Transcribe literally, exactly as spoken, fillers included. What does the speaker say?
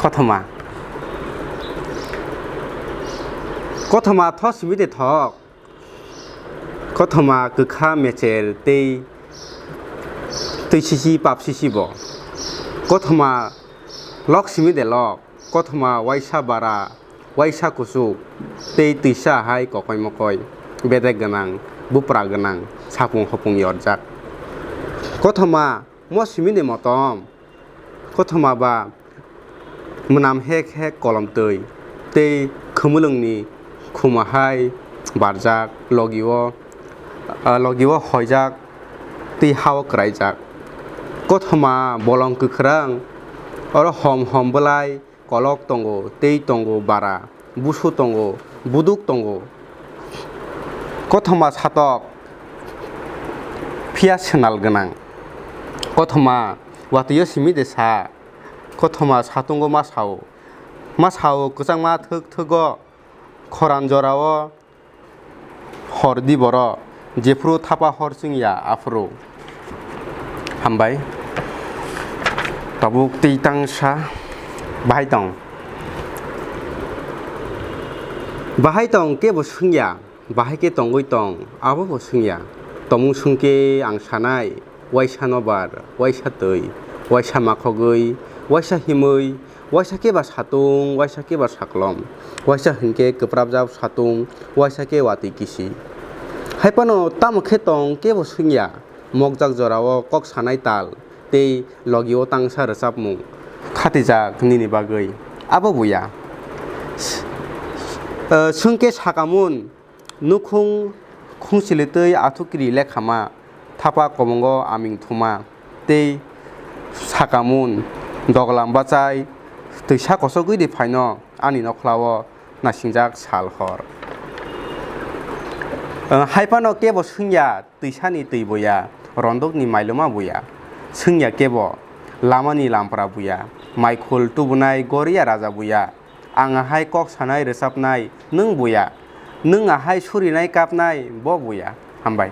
Kothoma. Kothoma tho simi de thok. Kothoma kwkha mecher tei twi sisi pap sisi bo. Kothoma lok simi de lok. Kothoma waisa bara, waisa kuchuk tei twisa hai kokoi mokoi, bedek gwnang, bupra gwnang, sapung hopung yorjak. Kothoma mo simi de motom. Kothoma ba mwnam hek hek kolom twi tei khumulwngni khuma hai barjak, logi-o, ah, logi-o hoijak tei ha-o kwraijak. Kothoma bolong kwkhwrang, oro hom hom bwlai kolok tongo, tei tongo bara, busu tongo, buduk tongo. Kothoma satok phiya swnal gwnang. Kothoma watwi-o simi de sa. Kothoma satungo ma sao. Ma sao kwchangma thwk thwgo. Khoran jorao hor di boro. Jephru thapa hor chwngya aphuru. Hambai. Tabuk twi tang sa. Bahai tong. Bahai tong kebo swngya. Bahai khe tongwi tong, abo bo swngya. Tongmung swngkhe ang sanai, waisa nobar, waisa twi, waisa makhogwi, waisa himwi, waisa khe ba satung, waisa khe ba saklom, waisa hinkhe kwprapjak satung, waisa khe watwi kisi. Hai phano tamo khe tong kebo swngya, mokjak jorao kok sanai tal, tei logi-o tangsa rwchapmung khatijak nini bagwi. Abo buya. S-, eh, swngkhe sakamun, nukhung khungsilitwi athukiri lekhama, thapa komongo aming thuma, tei sakamun, doglam bachai, twisa kosogwi di phaino ani nokhlao nasingjak sal hor. Eh, hai phano kebo swngya, twisani twi boya, rondokni mailoma boya, swngya kebo, lamani lampra boya, maikhul tubunai goria raja boya, ang ahai kok sanai rwchapnai nwng boya, nwng ahai surinai kapnai bo boya. Hambai.